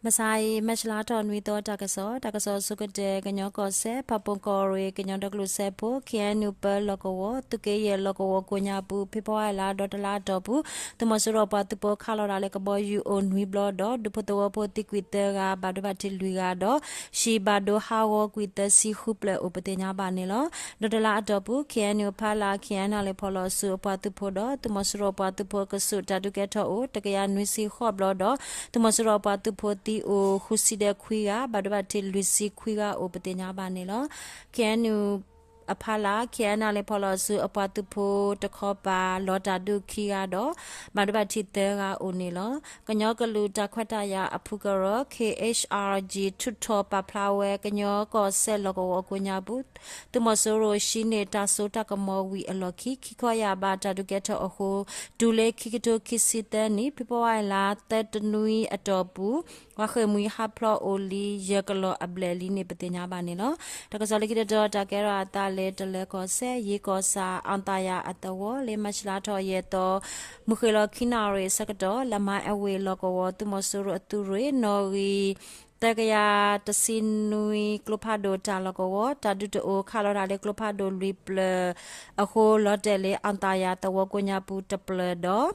မဆါအံၤ မၢ်ၡလါထီၣ်နွံသီတၢ်ကစီၣ်, တၢ်ကစီၣ်အဆိကတၢၢ် ကညီကီၢ်စဲၣ် ဖၣ်ပူၣ်ကီၢ်ရ့ၣ် ကညီဒီကလုာ်စၢဖှိၣ် ခ့ၣ်အဲၣ်ယူၣ် ပၢလီၢ်ကဝီၤ သုးက့ယဲၢ်လီၢ်ကဝီၤကိးညါပူၤ ဖ့ၤဘြူၤအါရံၤလါဒီးတလါအတီၢ်ပူၤ သုးမီၤစိရိၤပှၤသုးဖိခးလီၤတၢ်လၢကဘီယူၤအိၣ်နွံဘျီဒီး ဒူဖိသဝီဖိသံကွံာ်သၢဂၤ ဘၣ်ဒိဘၣ်ထံးလွံၢ်ဂၤဒီး ဟံၣ်ဘၣ်ဒိဟးဂီၤကွံာ်သၢဆံဃုဖျၢၣ်အိၣ်ပသ့ၣ်ညါဘၣ်န့ၣ်လီၤ. ဒီးတလါအတီၢ်ပူၤ ခ့ၣ်အဲၣ်ယူၣ်ဖီလာ် ခ့ၣ်အဲၣ်ယူၣ်ဖီလီၢ်ဆူအပှၤသုးဖိဒီး သုးမီၤစိရိၤပှၤသုးဖိအကဆူး တၢ်ဒုးကဲထီၣ်အိၣ် တကယၤနွံဆံဃိးဘျီဒီး သုးမီၤစိရိၤပှၤသုးဖိသံအိၣ်ဃုဆံဒီးခွံဂၤ ဘၣ်ဒိဘၣ်ထံးလွံၢ်ဆံခွံဂၤအိၣ်ပသ့ၣ်ညါဘၣ်န့ၣ်လီၤ. ခ့ၣ်အဲၣ်ယူၣ် အဖီလာ် ခ့ၣ်အဲၣ်ယူၣ်ဖီလီၢ်ဆူအပှၤသုးဖိတခီပၤ လီၤတၢ်ဒုးခံဂၤဒီး ဘၣ်ဒိဘၣ်ထံးသၢဂၤအိၣ်န့ၣ်လီၤ. ကညီကလုာ်တၢ်ခွဲးတၢ်ယာ်အဖုကရၢ ခ့ၣ်အ့ၣ်ၡ်အါကၠံ ထုးထီၣ်ပာ်ဖျါဝဲ ကညီကီၢ်စဲၣ်လီၢ်ကဝီၤကိးညါပူၤ သုးမီၤစိရိၤဟံးန့ၢ်တၢ်စိတၢ်ကမီၤဝံၤအလီၢ်ခံ ခံခီယာ်ဘးတၢ်ဒုးကဲထီၣ်အဃိ တုၤလၢခံကထိခံဆံသၢနံၣ် ဖ့ၤဘြူၤအါရံၤလါသၢတနွံအတီၢ်ပူၤ ပှၤဃ့ၢ်မှံဟးဖျိးအိၣ်လံ ယဲၢ်ကလီၢ်အဘျဲၣ်လံန့ၣ် ပသ့ၣ်ညါဘၣ်န့ၣ်လီၤ. တၢ်ကစီၣ်လၢခံတတီၤ တၢ်ကဲထီၣ်အသးလၢ တလၢၤကီၢ်စဲၣ် ယ့ကီၢ်ဆၣ် အီၣ်သးယၤအသဝီ လၢမၢ်ၡလါထီၣ်ယဲၢ်သီ မုၢ်ဃ့ၢ်လီၤခံနၣ်ရံၣ်အဆၢကတီၢ် လါမါအဝ့ၢ်လီၢ်ကဝီၤ သုးမီၤစိရိၤအသုးရ့ၣ် နီၣ်ဂံၢ် သၢကယၤတဆံနွံ ကျိဖးဒိၣ်တၢ်လီၢ်ကဝီၤ တၢ်ဒုးတအိၣ် ခးလီၤတၢ်လၢကျိဖးဒိၣ်လွံၢ်ဖျၢၣ်အဃိ လီၤတဲာ်လၢအီၣ်သးယၤသဝီကိးညါပူၤတဖျၢၣ်ဒီး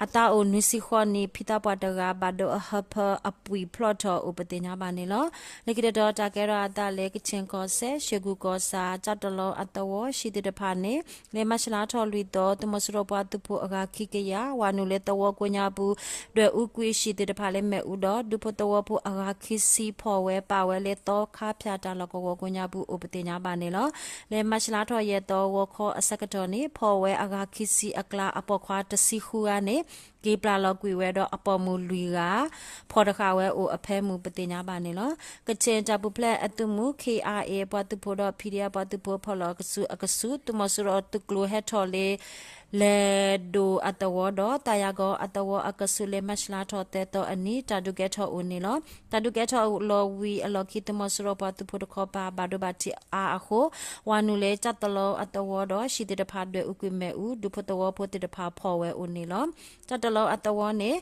အသးအိၣ်နွံဆံဃိးနံၣ် ဖံသးပှၢ်တဂၤ ဘၣ်ဒိအဟၢဖၢအပှံာ်ဖျိးထီၣ်အိၣ်ပသ့ၣ်ညါဘၣ်န့ၣ်လီၤ. လၢခံတတီၤ တၢ်ကဲထီၣ်အသးလၢ ကခ့ၣ်ကီၢ်စဲၣ် ရှ့ၣ်ကူၣ်ကီၢ်ဆၣ် ကၠၣ်တလီအသဝီ ဟံၣ်သ့ၣ်တဖၣ်န့ၣ် လၢမၢ်ၡလါထီၣ်လွံၢ်သီ သုးမီၤစိရိၤပှၤသုးဖိအဂၤခံကယၤ ဝၤနုာ်လၢသဝီကိးညါပူၤ ဒွဲၣ်အူကွံာ်ဟံၣ်သ့ၣ်တဖၣ်လၢမ့ၣ်အူဒီး ဒူဖိသဝီဖိအဂၤခံဆံဖီၣ်ဝဲပာ်ဝဲလၢသီခါဖၠၣ်တၢ်လီၢ်ကဝီၤကိးညါပူၤ အိၣ်ပသ့ၣ်ညါဘၣ်န့ၣ်လီၤ. လၢမၢ်ၡလါထီၣ်ယဲၢ်သီ ဂီၤခီအဆၢကတီၢ်န့ၣ် ဖီၣ်ဝဲအဂၤခံဆံအကျါ အပိာ်ခွါတဆံဃုဂၤန့ၣ် က့ၤပျၢ်လီၤကွံာ်ဝဲဒီး အပိာ်မုၣ်လွံၢ်ဂၤ ဖီၣ်တဃာ်ဝဲအိၣ်အဖၢမုၢ်ပသ့ၣ်ညါဘၣ်န့ၣ်လီၤ. ကခ့ၣ်တၢ်ပူၤဖျဲးအသုးမုၢ် ခ့ၣ်အါအ့ အပှၤသုးဖိဒီး ဖံးဒံးအပှၤသုးဖိဖီၣ်လီၤအကဆူးအကဆူး သုးမီၤစိရိၤအသုးကျိၤဟဲထီၣ်လၢ လဲၤဒိၣ်အသဝီဒီး သးယၤကီၤအသဝီအကဆူးလၢမၢ်ၡလါထီၣ်သၢသီအနံၤ တၢ်ဒုးကဲထီၣ်အိၣ်န့ၣ်လီၤ. တၢ်ဒုးကဲထီၣ်လီၤဝံၤအလီၢ်ခံ သုးမီၤစိရိၤပှၤသုးဖိတခီပၤ ဘၣ်ဒိဘၣ်ထံးအါအဃိ ဝၤနုာ်လၢကၠၣ်တလီအသဝီဒီး ဟံၣ်သ့ၣ်တဖၣ်ဒွဲၣ်အူကွံာ်မ့ၣ်အူ ဒူဖိသဝီဖိသ့ၣ်တဖၣ်ဖီၣ်ဝဲအိၣ်န့ၣ်လီၤ. ကၠၣ်တလီအသဝီန့ၣ်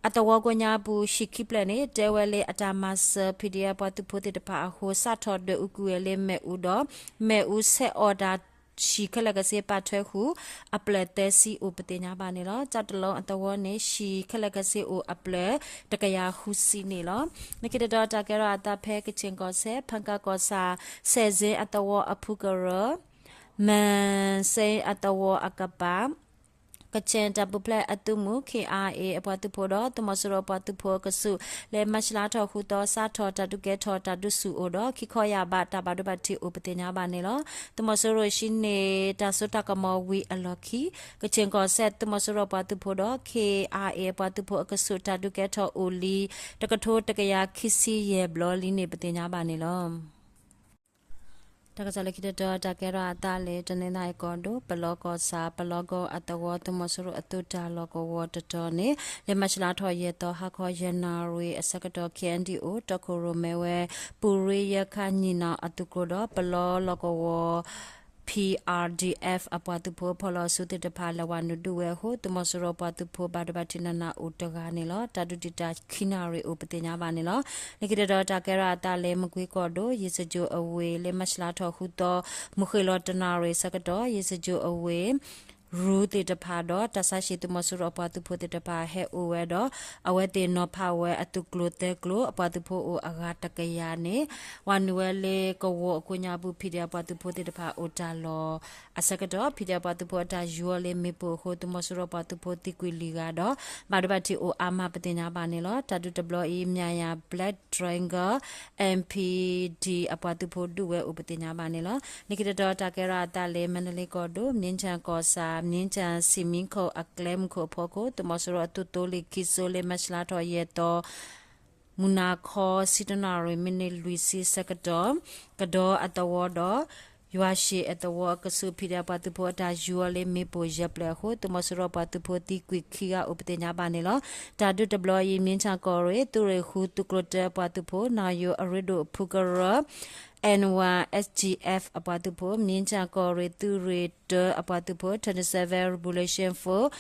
အသဝီကိးညါပူၤ ဟံၣ်ခံဖျၢၣ်န့ၣ် တဲဝဲလၢအတၢ်မၤစၢၤ ဖံးဒံးအပှၤသုးဖိသ့ၣ်တဖၣ်အဃိ စးထီၣ်ဒွဲၣ်အူကွံာ်ဝဲလၢမ့ၣ်အူဒီး မ့ၣ်အူဆဲးအီၣ်တၢ် ဟံၣ်ခဲလၢာ်ခဲဆ့ပာ်ထွဲဃုာ် အဖျၢၣ်သၢဆံအိၣ်ပသ့ၣ်ညါဘၣ်န့ၣ်လီၤ. ကၠၣ်တလီအသဝီန့ၣ် ဟံၣ်ခဲလၢာ်ခဲဆ့အိၣ်အဖျၢၣ် တကယၤဃုဆံန့ၣ်လီၤ. လၢခံတတီၤ တၢ်ကဲထီၣ်အသးဖဲကခ့ၣ်ကီၢ်စဲၣ် ဖၣ်ကၣ်ကီၢ်ဆၣ် စဲးစ့အသဝီအဖုကရၢ မ့ၢ်စ့အသဝီအကပၤ ကခ့ၣ်တၢ်ပူၤဖျဲးအသုးမုၢ် ခ့ၣ်အါအ့ အပှၤသုးဖိဒီး သုးမီၤစိရိၤပှၤသုးဖိအကဆူး လၢမၢ်ၡလါထီၣ်ဃုသီ စးထီၣ်တၢ်ဒုးကဲထီၣ်တၢ်ဒုးဆူၣ်အိၣ်ဒီး ခံခီယာ်ဘးတၢ်ဘၣ်ဒိဘၣ်ထံးအိၣ်ပသ့ၣ်ညါဘၣ်န့ၣ်လီၤ. သုးမီၤစိရိၤဟံးန့ၢ်တၢ်စိတၢ်ကမီၤဝံၤအလီၢ်ခံ ကခ့ၣ်ကီၢ်စဲၣ် သုးမီၤစိရိၤပှၤသုးဖိဒီး ခ့ၣ်အါအ့ အပှၤသုးဖိအကဆူး တၢ်ဒုးကဲထီၣ်အိၣ်လံ တကထိတကယၤခံဆံယဲၢ်ဘျီလံန့ၣ် ပသ့ၣ်ညါဘၣ်န့ၣ်လီၤ. တၢ်ကစီၣ်လၢခံတတီၤ တၢ်ကဲထီၣ်အသးလၢ တနီသရံၣ်ကီၢ်ဒိၣ် ပလီကီၢ်ဆၣ် ပလီကီၢ်အသဝီ သုးမီၤစိရိၤအသုးတၢ်လီၢ်ကဝီၤတတီၤန့ၣ် လၢမၢ်ၡလါထီၣ်ယဲၢ်သီ ဟါခီယဲၢ်နၣ်ရံၣ်အဆၢကတီၢ် ခ့ၣ်အဲၣ်ယူၣ် တီခိၣ်ရိၣ်မဲဝဲ ပူၤရ့ယဲၢ်ခါညီၣ်နီၣ်အသုးကျိၤဒီး ပလီလီၢ်ကဝီၤ ပီၣ်အါဒံၣ်အ့ၣ် အပှၤသုးဖိဖီၣ်လီၤစုသ့ၣ်တဖၣ် လဲၤဝၤနုာ်ဒုးဝဲအဃိ သုးမီၤစိရိၤပှၤသုးဖိဘၣ်ဒိဘၣ်ထံးနးနးအိၣ်တဂၤန့ၣ်လီၤ. တၢ်ဒုးတံာ်တာ်ခံနၣ်ရံၣ်အိၣ်ပသ့ၣ်ညါဘၣ်န့ၣ်လီၤ. လၢခံတတီၤ တၢ်ကဲထီၣ်အသးလၢ မကွ့ကီၢ်ဒိၣ် ယ့ၣ်စကၠိၣ်အဝ့ၢ် လၢမၢ်ၡလါထီၣ်ဃုသီ မုၢ်ဃ့ၢ်လီၤတနၣ်ရံၣ်ဆၢကတီၢ် ယ့ၣ်စကၠိၣ်အဝ့ၢ် ရူသ့ၣ်တဖၣ်ဒီး တၢ်ဆါဟံၣ်သုးမီၤစိရိၤအပှၤသုးဖိသ့ၣ်တဖၣ်ဟဲအိၣ်ဝဲဒီး အဝဲသ့ၣ်နီၤဖးဝဲအသုးကျိၤသၢကျိၤ အပှၤသုးဖိအိၣ်အဂၤတကယၤန့ၣ် ဝၤနုာ်ဝဲလၢကဝီၤအကိးညါပူၤ ဖံးဒံးအပှၤသုးဖိသ့ၣ်တဖၣ်အိၣ်တၢ်လီၢ် အဆၢကတီၢ် ဖံးဒံးအပှၤသုးဖိအတၢ်ယူၤအီၤလၢ မ့ၣ်ပိၢ်အဃိ သုးမီၤစိရိၤပှၤသုးဖိသံကွံာ်လွံၢ်ဂၤဒီး ဘၣ်ဒိဘၣ်ထံးအိၣ်အါမးပသ့ၣ်ညါဘၣ်န့ၣ်လီၤ. တၢ်ဒုးတဘျီအံၤ မၠၣ်ယၤ Black Dragon အမ်ၣ်ပံၣ်ဒံၣ် အပှၤသုးဖိဒုးဝဲအိၣ်ပသ့ၣ်ညါဘၣ်န့ၣ်လီၤ. လၢခံတတီၤ တၢ်ကဲထီၣ်အသးလၢ မါဒလ့ကီၢ်ဒိၣ် မ့ၢ်ကၠၣ်ကီၢ်ဆၣ် မ့ၢ်ကၠၣ်စံၣ်မံခိၣ်အကျဲမုၢ်ခိၣ်အဖီခိၣ် သုးမီၤစိရိၤအသုးသိလ့ၣ်ခံစိလၢ မၢ်ၡလါထီၣ်ယဲၢ်သီ မုၢ်နၤခီ ဆံတနၣ်ရံၣ် မံးနံးလွံၢ်ဆံဆၢကတီၢ် ကဒီအသဝီဒီး ယွၤၡ့ၣ်အသဝီအကဆူး ဖံးဒံးအပှၤသုးဖိအတၢ်ယူၤအီၤလၢ မ့ၣ်ပိၢ်ယဲၢ်ဖျၢၣ်အဃိ သုးမီၤစိရိၤပှၤသုးဖိသံကွံာ်ခံဂၤအိၣ်ပသ့ၣ်ညါဘၣ်န့ၣ်လီၤ. တၢ်ဒုးတဘျီအံၤ မ့ၢ်ကၠၣ်ကီၢ်ရ့ၣ် သုးရ့ၣ်ဃု သုးကျိၤတၢအပှၤသုးဖိ နၣ်ယိၤအရ့ဒိၣ်ဖုကရၢ N one S G F အပှၤသုးဖိ မ့ၢ်ကၠၣ်ကီၢ်ရ့ၣ် သုးရ့ၣ်တၢအပှၤသုးဖိ twenty seven Revolution Force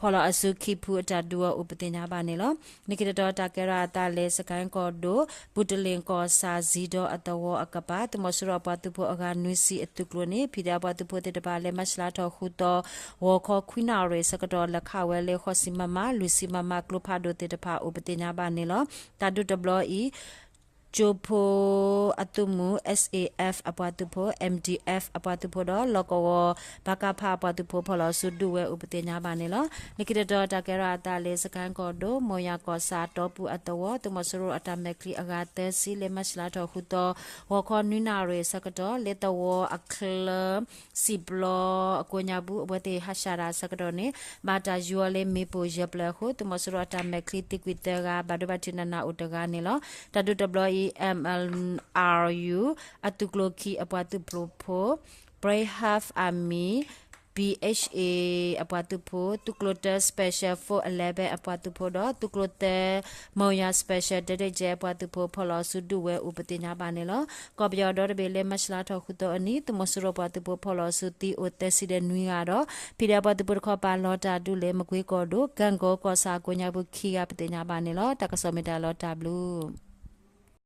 ဖီၣ်လီၤအစုခံဖုအတၢ်ဒုးအီၤအိၣ်ပသ့ၣ်ညါဘၣ်န့ၣ်လီၤ. လၢခံတတီၤတၢ်ကဲထီၣ်အသးလၢ စကဲၣ်ကီၢ်ဒိၣ် ပူၤတလ့ၣ်ကီၢ်ဆၣ် စံၤဒီအသဝီအကပၤ သုးမီၤစိရိၤအပှၤသုးဖိအဂၤနွံဆံအသုးကျိၤန့ၣ် ဖံးဒဲးအပှၤသုးဖိသ့ၣ်တဖၣ်လၢ မၢ်ၡးလါထီၣ်ဃုသီ ဂီၤခီခွံနၣ်ရံၣ်ဆၢကတီၢ် လဲၤခးဝဲလၢ ဃိးဆံ မမ လွံၢ်ဆံ မမ ကျိဖးဒိၣ်သ့ၣ်တဖၣ်အိၣ်ပသ့ၣ်ညါဘၣ်န့ၣ်လီၤ. တၢ်ဒုးတဘျီအံၤ ကၠိဖိအသုးမုၢ် S A F အပှၤသုးဖိ M D F အပှၤသုးဖိဒီး လီၢ်ကဝီၤ ပကဖ အပှၤသုးဖိ ဖီၣ်လီၤအစုဒုးဝဲအိၣ်ပသ့ၣ်ညါဘၣ်န့ၣ်လီၤ. လၢခံတတီၤတၢ်ကဲထီၣ်အသးလၢ စကဲၣ်ကီၢ်ဒိၣ် မိၢ်ယၤကီၢ်ဆၣ်တီပူၤအသဝီ သုးမီၤစိရိၤအတၢ်မဲာ်ချံအဂၤသၢဆံ လၢမၢ်ၡးလါထီၣ်ဃုသီ ဂီၤခီနွံနၣ်ရံၣ်ဆၢကတီၢ် လၢသဝီအချၢ စံၣ်ပျီအကိးညါပူၤ အဝဲသ့ၣ်ဟးဆှဲးတၢ်ဆၢကတီၢ်န့ၣ် ဘၣ်တၢ်ယူၤအီၤလၢမ့ၣ်ပိၢ်ယဲၢ်ဖျၢၣ်အဃိ သုးမီၤစိရိၤအတၢ်မဲာ်ချံသံကွံာ်သၢဂၤ ဘၣ်ဒိဘၣ်ထံးနးနးအိၣ်တဂၤန့ၣ်လီၤ. တၢ်ဒုးတဘျီအံၤ M L R U အသုးကျိၤခံအပှၤသုးဖိ Brave Heart Army B H A အပှၤသုးဖိ သုးကျိၤတၢ Special Force eleven အပှၤသုးဖိဒီး သုးကျိၤသၢ မိၢ်ယၤ Special Tactics အပှၤသုးဖိ ဖီၣ်လီၤအစုဒုးဝဲအိၣ်ပသ့ၣ်ညါဘၣ်န့ၣ်လီၤ. ကီၢ်ပယီၤဒီတဘ့ၣ်လၢမၢ်ၡးလါထီၣ်ဃုသီအနံၤ သုးမီၤစိရိၤပှၤသုးဖိဖီၣ်လီၤအစုသံအိၣ်သၢဆံဒီးနွံဂၤဒီး ဖံးဒဲးအပှၤသုးဖိတခီပၤလီၤတၢ်ဒုးလၢ မကွ့ကီၢ်ဒိၣ် ကၣ်ကီကီၢ်ဆၣ်အကိးညါပူၤခံဂၤပသ့ၣ်ညါဘၣ်န့ၣ်လီၤ. တၢ်ကစီၣ်မ့ၢ်တၢ်လီၤတၢ်ဘျုး